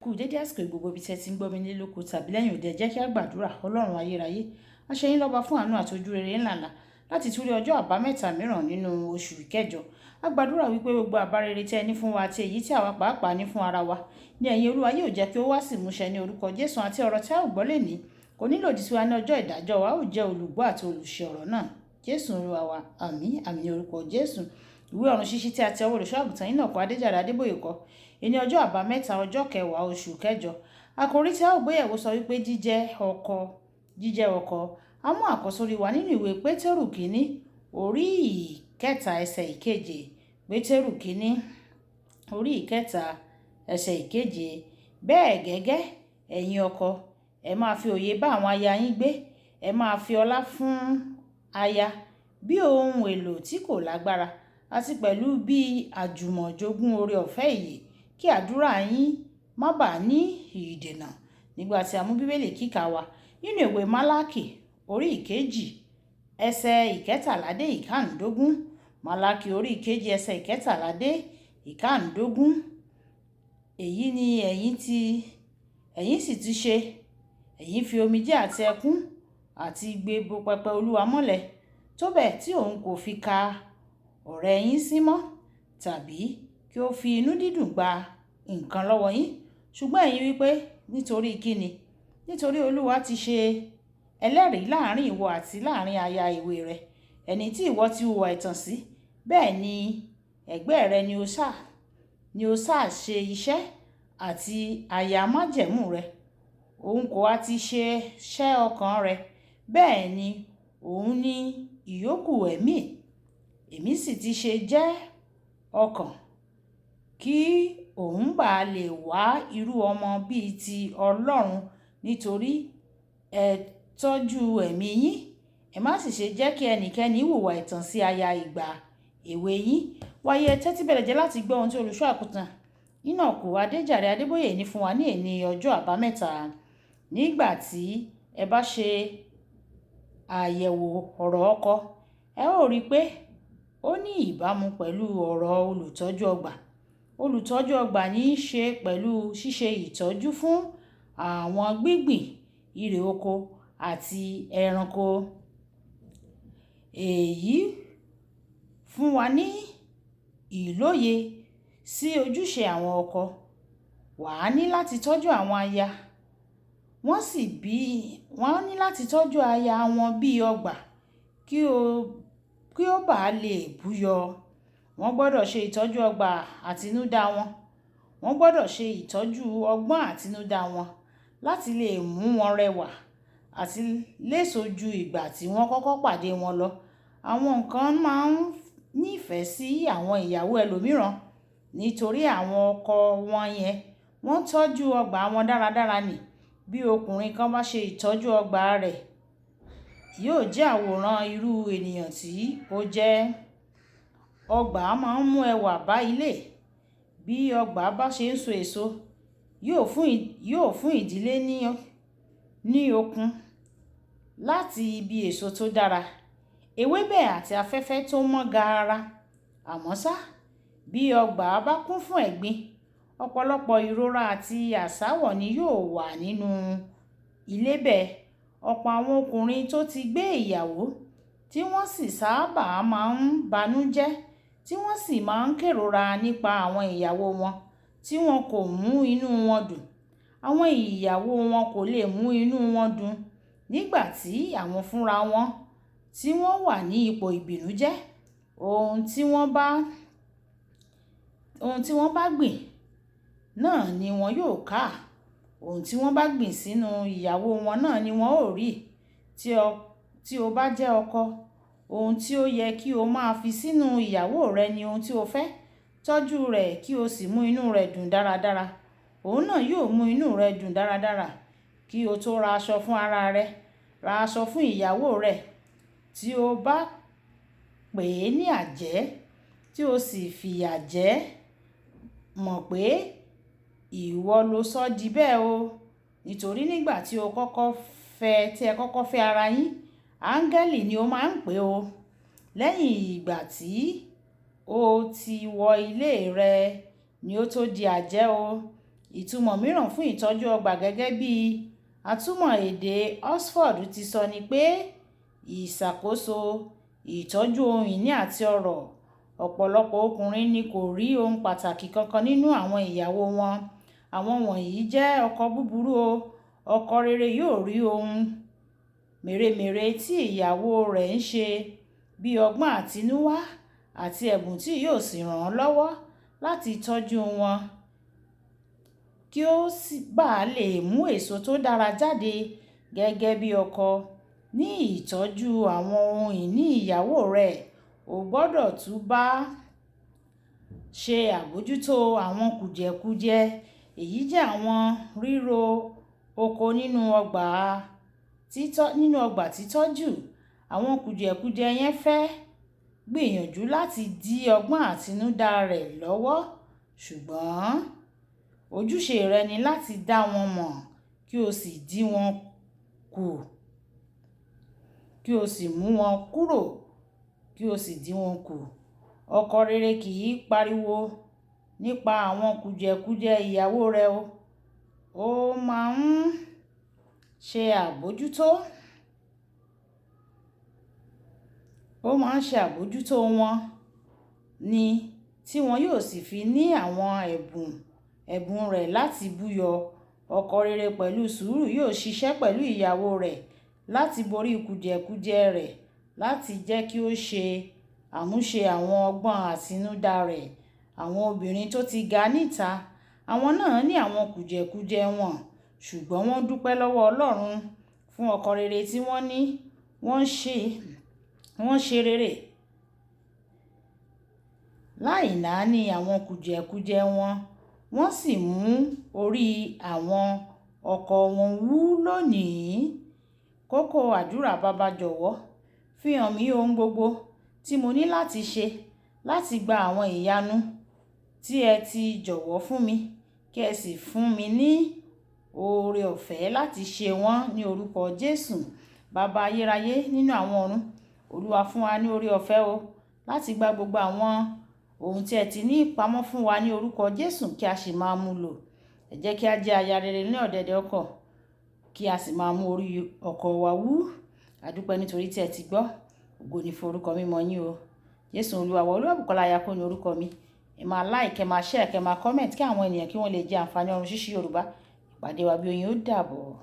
Kú dédé àsìkò gbogbo ibi tí ẹ ti ń gbọ́ mi ní lóko tàbí lẹ́yìn òde. Ẹ jẹ́ kí a gbàdúrà. Ọlọ́run ayérayé, a ṣe yín lọ́ba fún àánú àti ojú rere ńláńlá láti tún rí ọjọ́ àbámẹ́ta mìíràn nínú oṣù kẹjọ. A gbàdúrà wípé gbogbo àbá rere tí ẹ ní fún wa àti èyí tí àwa pàápàá ní fún ara wa ní ẹ̀yìn Olúwa yóò jẹ́ kí ó wá sí ìmúṣẹ ní orúkọ Jésù, àti ọ̀rọ̀ tí a ò gbọ́ lónìí kò ní lòdì sí wa ní ọjọ́ ìdájọ́ wa, ó jẹ́ olùgbọ́ àti olùṣe ọ̀rọ̀ náà. Jésù Olúwa wa, àmín, àmín ní orúkọ Jésù. Ìwé ọ̀run ṣíṣí tí a ti ọwọ́ olùṣọ́ àgùntàn yín náà kọ, Adéjàre Adébóyè kọ. Ní ọjọ́ àbámẹ́ta, ọjọ́ kẹwàá oṣù kẹjọ. Àkòrí tí a ó gbéyẹ̀wò sọ wípé jíjẹ́ ọkọ, jíjẹ́ ọkọ. A mú àkọ́sórí wa nínú ìwé Pétérù kínní, orí ìkẹta, ẹsẹ̀ ìkeje. Pétérù kínní, orí ìkẹta, ẹsẹ̀ ìkeje. Bẹ́ẹ̀ gẹ́gẹ́, ẹ̀yin ọkọ, ẹ máa fi òye bá àwọn aya yín gbé. Ẹ máa fi ọlá fún aya bí ohun èlò tí kò lágbára, àti pẹ̀lú bí àjùmọ̀jogún oore ọ̀fẹ́ ìyè, kí àdúrà yín má bàa ní ìdènà. Nígbà tí a mú Bíbélì kíkà wa nínú ìwé Málákì, orí ìkejì, ẹsẹ̀ ìkẹtàlá dé ìkàndógún. Málákì orí ìkejì, ẹsẹ̀ ìkẹtàlá dé ìkàndógún. Èyí ni ẹ̀yin sì ti ṣe. Ẹ̀yin fi omijé àti ẹkún àti igbe bo pẹpẹ Olúwa mọ́lẹ̀, tó bẹ́ẹ̀ tí òun kò fi ka ọ̀rẹ́ yín sí mọ́, tàbí kí ó fi inú dídùn gba nǹkan lọ́wọ́ yín. Ṣùgbọ́n ẹ̀yin wí pé, nítorí kí ni? Nítorí Olúwa ti ṣe ẹlẹ́rìí láàrin ìwọ àti láàrin aya èwe rẹ, ẹni tí ìwọ ti hùwà ẹ̀tàn sí. Bẹ́ẹ̀ ni ẹgbẹ́ rẹ ni ó sá ṣe iṣẹ́ àti aya májẹ̀mú rẹ. Òun kò ha ti ṣe ṣẹ́ ọkàn rẹ? Bẹ́ẹ̀ ni òun ní ìyókù ẹ̀mí. Èmi sì ti ṣe jẹ́ ọkàn, kí òun bá lè wá irú ọmọ bíi ti Ọlọ́run. Nítorí ẹ tọ́jú ẹ̀mí yín, ẹ má sì ṣe jẹ́ kí ẹnikẹ́ni hùwà ẹ̀tàn sí aya ìgbà èwe yín. Wáyé, tẹ́tí bẹ̀rẹ̀ jẹ́ láti gbọ́ ohun tí olùṣọ́ àgùntàn Enoch Adéjàre Adébóyè ní fún wa ní èní ọjọ́ àbámẹ́ta. Nígbà tí ẹ bá ṣe àyẹ̀wò ọ̀rọ̀ ọkọ, ẹ ó rí i pé ó ní ìbámu pẹ̀lú ọ̀rọ̀ olùtọ́jú ọgbà. Olùtọ́jú ọgbà ní í ṣe pẹ̀lú ṣíṣe ìtọ́jú fún àwọn gbígbìn, irè oko àti ẹranko. Èyí fún wa ní ìlóye sí ojúṣe àwọn ọkọ. Wà á ní láti tọ́jú àwọn aya. Wọ́n sì bí wọ́n ní láti tọ́jú aya wọn bí ọgbà kí ó bá lè búyọ. Wọ́n gbọdọ̀ ṣe ìtọ́jú ọgbà àtinúdá wọn. Wọ́n gbọdọ̀ ṣe ìtọ́jú ọgbọ́n àtinúdá wọn láti lè mú wọn rẹwà àti léso ju ìgbà tí wọ́n kọ́kọ́ pàdé wọn lọ. Àwọn nǹkan máa ń nífẹ̀ẹ́ sí àwọn ìyàwó ẹlòmíràn nítorí àwọn ọkọ wọn yẹn wọ́n tọ́jú ọgbà wọn dáradára ni. Bí ọkùnrin kan bá ṣe ìtọ́jú ọgbà rẹ̀, yóò jẹ́ àwòrán irú ènìyàn tí ó jẹ́. Ọgbà máa ń mú ẹwà bá ilé. Bí ọgbà bá ṣe ń so èso, yóò fún ìdílé ní okun láti ibi èso tó dára, ewébẹ̀ àti afẹ́fẹ́ tó mọ́ gaara. Àmọ́ ṣá, bí ọgbà bá kún fún ẹ̀gbin, ọ̀pọ̀lọpọ̀ ìrora àti àsáwọ̀ ni yóò wà nínú ilé bẹ́ẹ̀. Ọ̀pọ̀ àwọn ọkùnrin tó ti gbé ìyàwó tí wọ́n sì sábà máa ń banújẹ́, tí wọ́n sì máa ń kérora nípa àwọn ìyàwó wọn tí wọn kò mú inú wọn dùn. Àwọn ìyàwó wọn kò lè mú inú wọn dùn nígbà tí àwọn fúnra wọn tí wọ́n wà ní ipò ìbìnújẹ́. Ohun tí wọ́n bá gbìn náà ni wọn yóò ká. Ohun tí wọ́n bá gbìn sínú ìyàwó wọn náà ni wọ́n ó rí. Tí o bá jẹ́ ọkọ, ohun tí ó yẹ kí o máa fi sínú ìyàwó rẹ ni ohun tí o fẹ́. Tọ́jú rẹ̀ kí o sì mú inú rẹ̀ dùn dáradára. Òun náà yóò mú inú rẹ dùn dáradára. Kí o tó ra aṣọ fún ara rẹ, ra aṣọ fún ìyàwó rẹ. Tí o bá pè é ní àjẹ́ tí o sì fìyà jẹ, mọ̀ pé ìwọ ló sọ di bẹ́ẹ̀ o. Nítorí nígbà tí o kọ́kọ́ fẹ́, tí ẹ kọ́kọ́ fẹ́ ara yín, áńgẹ́lì ni ó máa ń pè o. Lẹ́yìn ìgbà tí ó ti wọ ilé rẹ ni ó tó di àjẹ́ o. Ìtumọ̀ mìíràn fún ìtọ́jú ọgbà gẹ́gẹ́ bí atúmọ̀ èdè Oxford ti sọ ni pé ìṣàkóso, ìtọ́jú ohun ìní àti ọrọ̀. Ọ̀pọ̀lọpọ̀ ọkùnrin ni kò rí ohun pàtàkì kankan nínú àwọn ìyàwó wọn. Àwọn wọ̀nyí jẹ́ ọkọ búburú o. Ọkọ rere yóò rí ohun mèremère tí ìyàwó rẹ̀ ń ṣe bí ọgbọ́n àtinúwá àti ẹ̀bùn tí yóò sì ràn án lọ́wọ́ láti tọ́jú wọn kí ó bá lè mú èso tó dára jáde gẹ́gẹ́ bí ọkọ. Ní ìtọ́jú àwọn ohun ìní ìyàwó rẹ̀, o gbọdọ̀ tún bá ṣe àbójútó àwọn kùdìẹ̀kudiẹ. Èyí jẹ́ àwọn ríro oko nínú ọgbà títọ́jú. Àwọn kùdìẹ̀kudiẹ yẹn fẹ́ gbìyànjú láti dí ọgbọ́n àtinúdá rẹ̀ lọ́wọ́, ṣùgbọ́n ojúṣe rẹ ni láti dá wọn mọ̀ kí o sì dí wọn kù, kí o sì mú wọn kúrò, kí o sì dí wọn kù. Ọkọ rere kì í pariwo nípa àwọn kùdìẹ̀kudiẹ ìyàwó rẹ̀ o. Ó máa ń ṣe àbójútó, ó máa ń ṣe àbójútó wọn ni tí wọn yóò sì fi ní àwọn ẹ̀bùn rẹ̀ láti buyọ̀. Ọkọ rere pẹ̀lú sùúrù yóò ṣiṣẹ́ pẹ̀lú ìyàwó rẹ̀ láti borí kùdìẹ̀kudiẹ rẹ̀ láti jẹ́ kí ó ṣe àmúṣe àwọn ọgbọ́n àtinúdá rẹ̀. Àwọn obìnrin tó ti ga níta, àwọn náà ní àwọn kùdìẹ̀kudiẹ wọn, ṣùgbọ́n wọ́n dúpẹ́ lọ́wọ́ Ọlọ́run fún ọkọ rere tí wọ́n ní. Wọ́n ṣe rere láì náání àwọn kùdìẹ̀kudiẹ wọn, wọ́n sì mú orí àwọn ọkọ wọn wú lónìí. Kókó àdúrà. Baba jọ̀wọ́, fi hàn mí ohun gbogbo tí mo ní láti ṣe láti gba àwọn ìyanu tí ẹ ti jọ̀wọ́ fún mi, kí ẹ sì fún mi ní oore ọ̀fẹ́ láti ṣe wọ́n ní orúkọ Jésù. Baba ayérayé nínú àwọn ọ̀run, Olúwa fún wa ní oore ọ̀fẹ́ o láti gba gbogbo àwọn ohun tí ẹ ti ní pamọ́ fún wa ní orúkọ Jésù kí a sì máa mú lò. Ẹ jẹ́ kí a jẹ́ aya rere ní ọ̀dẹ̀dẹ̀ ọkọ, kí a sì máa mú orí ọkọ wa wú. A dúpẹ́ nítorí tí ẹ ti gbọ́. Ògo ni fún orúkọ mímọ́ yín o. Jésù Olúwa wa. Olúwabùkọ́lá Ayako ní orúkọ mi. Ẹ máa like, ẹ máa share, kẹ máa comment kí àwọn ènìyàn kí wọ́n lè jẹ àǹfààní ọ̀run ṣíṣí Yorùbá. Ìpàdé wa bí oyin, ó dàbọ̀.